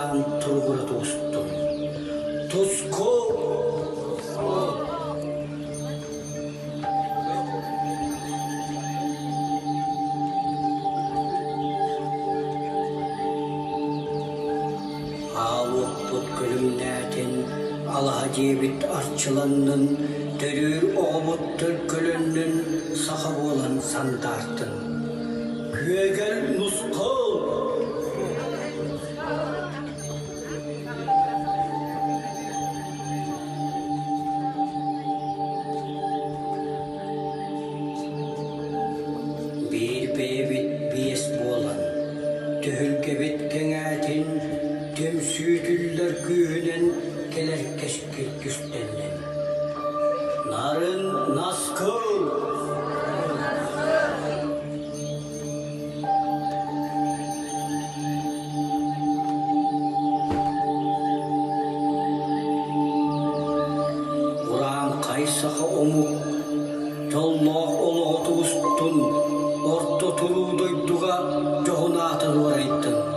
Чуораан туругура тубустун. Туску! Аал уоппут күлүмнээтин, алаһа дьиэбит арчыланнын, төрүүр оҕобут төлкөлөннүн, саха буолан сандаартын. Күөгэл нусхал! Биир бэйэбит биэс буолан, түһүлгэбит кэҥээтин, түмсүүтүллэр күүһүнэн кэлэр кэскил түстэннин. Нарын наскыл! Урааҥхай саха омук дьоллоох олоҕу тубустун, орто туруу дойдуга дьоһун аата дуорайдын.